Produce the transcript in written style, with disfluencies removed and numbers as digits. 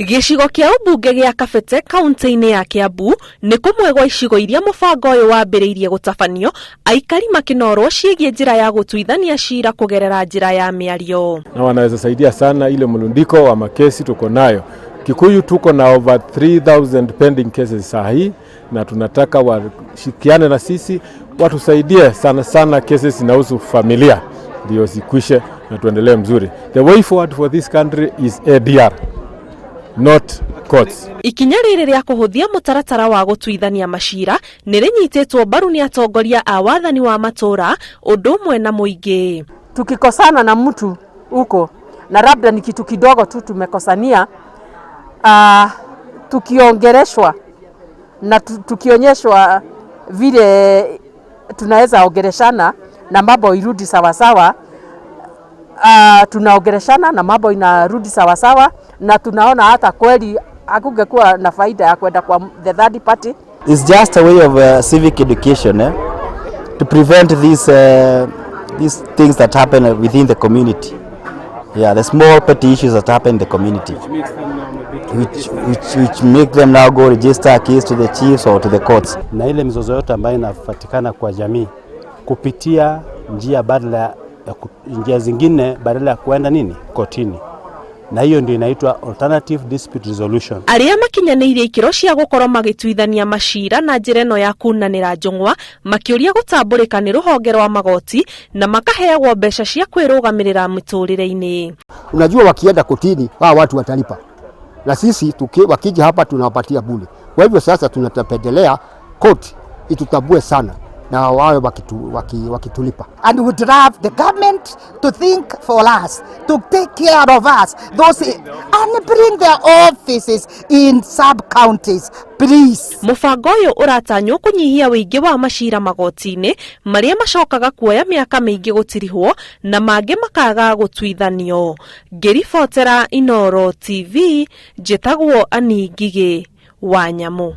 Gĩcigo kĩa ũmbunge gĩa Kabete kaunti-inĩ ya Kiambu nĩ kũmwe gwa icigo iria mũbango ũyũ wambĩrĩirie gũtabanio, aikari makĩnorwo ciĩgiĩ njĩra ya gũtuithania cira kũgerera njĩra ya mĩario. Na wanaweza saidia sana ile mlundiko wa makesi tuko nayo. Kikuyu tuko na over 3000 pending cases saa hii, na tunataka washirikiane na sisi watusaidie sana sana cases zinahusu familia ndio zikwishe na tuendelee mzuri. The way forward for this country is ADR, not courts. Ikinya rĩrĩ rĩa kũhũthia mũtaratara wa gũtuithania macira nĩ rĩnyitĩtwo mbaru nĩ atongoria a wathani wa matũũra ũndũ ũmwe na mũingĩ. Tukikosana na mtu huko na labda ni kitu kidogo tu tumekosania, tukiongereshwa na tukionyeshwa vile tunaweza ongereshana na mambo irudi sawasawa. Tunaongereshana na mambo inarudi sawasawa, na tunaona hata kweli hakungekuwa na faida ya kwenda kwa the third party. It's just a way of civic education, eh? To prevent these things that happen within the community. Yeah, the small petty issues that happen in the community, which make them now go register a case to the chiefs or to the courts. Na ile mizozo yote ambayo inapatikana kwa jamii kupitia njia badala ya njia zingine badala ya kuenda nini kotini, na hiyo ndio inaitwa alternative dispute resolution. Arĩa makinyanĩirie ikĩro cia gũkorwo magĩtuithania macira na njĩra ĩno ya kunanĩra njũng'wa makĩũria gũtambũrĩka nĩ rũhonge rwa magoti na makaheagwo mbeca cia kwĩrũgamĩrĩra mĩtũrĩre-inĩ. Unajua, wakienda kotini hawa watu watalipa, na sisi wakija hapa tunawapatia bure. Kwa hivyo sasa tunapendelea court itutambue sana na wawe wakitulipa. And we would love the government to think for us, to take care of us, those, and bring their offices in sub-counties, please. Mũbango ũyũ ũratanywo kũnyihia ũingĩ wa macira magoti-inĩ marĩa macokaga kuoya mĩaka mĩingĩ gũtirihwo na mangĩ makaga gũtuithanio. Ngĩribotera Inooro TV, njĩtagwo Ani Ngigĩ wa Nyamũ.